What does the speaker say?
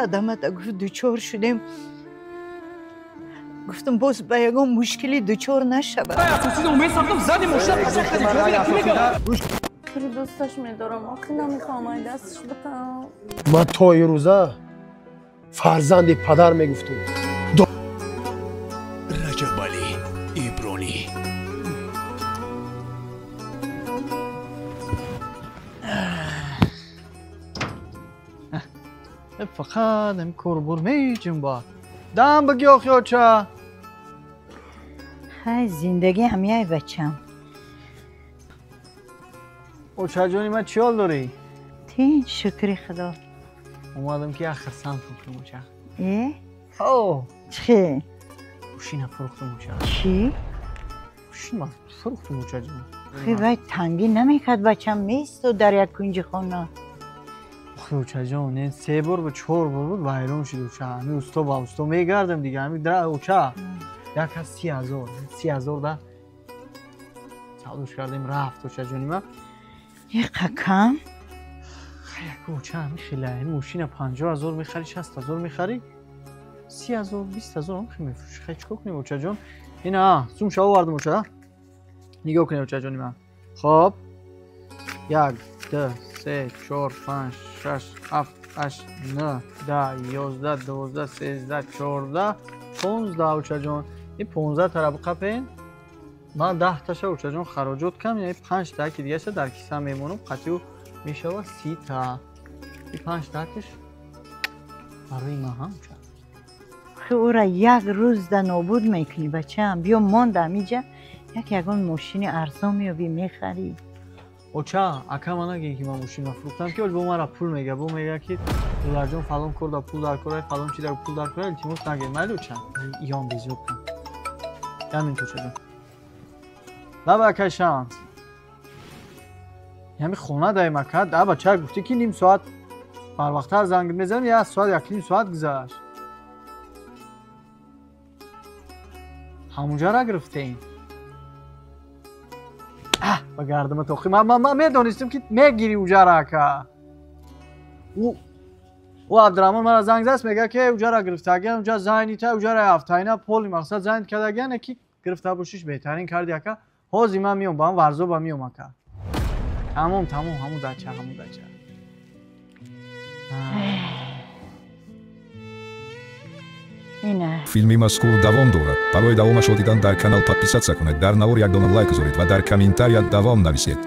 Садамата гуфт дучор шудем. Гуфтам боз ба ягон мушкили дучор нашавад. Хеле дӯсташ медорам, охи намехоҳам ай дасташ битам. Ман то ирӯза фарзанди падар мегуфтум. Раҷабалӣ Ибронӣ. Фақат ҳамин корбор меҷунбад. Дам баги охи оча. Хай зиндагӣ ҳамяй бачам. Очаҷони ман чӣ ҳол дорӣ? Тинч, шукри худо. Омадам ки як хирсанд фурӯхтам оча. Э? О! Чӣ? Мошина фурӯхтам оча. Чӣ? Мошина фурӯхтам очаҷон. Хи вай тангӣ намекард бачам, меистод дар як кунҷи хона. Охи очаҷон, не се бор ба чор бор буд вайрон шуд оча. Ҳами усто ба усто мегардам дига, ҳами дра оча. Як аз 30,000, 30,000 да савдош кардем рафт очаҷони ман. Иқа кам? Як оча ҳами хела, ҳами мошина 50,000 мехари, 60,000 мехари, 30,000, 20,000 ҳам хел мефурӯши. Хай чикор кунем очаҷон? Ина сумша овардам оча. Нигоҳ кунед очаҷони ман. Хоб. 1, 2, 3, 4, 5, 6, 7, 8, 9, 10, 11, 12, 13, 14, 15 очаҷон. Ин 15 тара биқапен. Ман 10 таша очаҷон хароҷот кам, яъне 5 та ки дигаша дар киса мемонам, қатъиу мешавад 30 та. Ин 5 такиш барои ман ҳам оча. Хи ӯра як рӯз да нобуд мекунӣ бачам. Биё монда ҳамиҷа як ягон мошини арзон меёбӣ мехарӣ. Оча, ака ман нагӯй ки ман мошина фурӯхтам, ки бо мара пул мега, бо мега ки Дуларҷон фалон кор да пул дар кора, фалон чи дар пул дар кора, илтимос нагӯй. Майли оча, иён безёд кун. Ямин очаҷон. Лаба акай шанс. Ҳами хона даем ака, да бача гуфтӣ ки ним соат барвақттар занг мезанем, як соат, як ним соат гузашт. Ҳамунҷара гирифтем. Ба гардама тохи. Ман медонистам ки мегирӣ уҷара ака. Ӯ Абдураҳмон мара занг заст, мега ки уҷара гирифтагиан, уҷа зайнита, уҷара ҳафтаина поли мақсад зайн кардагиан, ки гирифта бошиш беҳтарин карди ака. Ҳозир ман миём, ба ҳам варзоба миём ака. Тамом, тамом, ҳамун дача, ҳамун дача. Филми мазкур давом дорад. Барои давомашро дидан дар канал подписаться кунед, дар навор як дона лайк гузоред ва дар комментария давом нависед.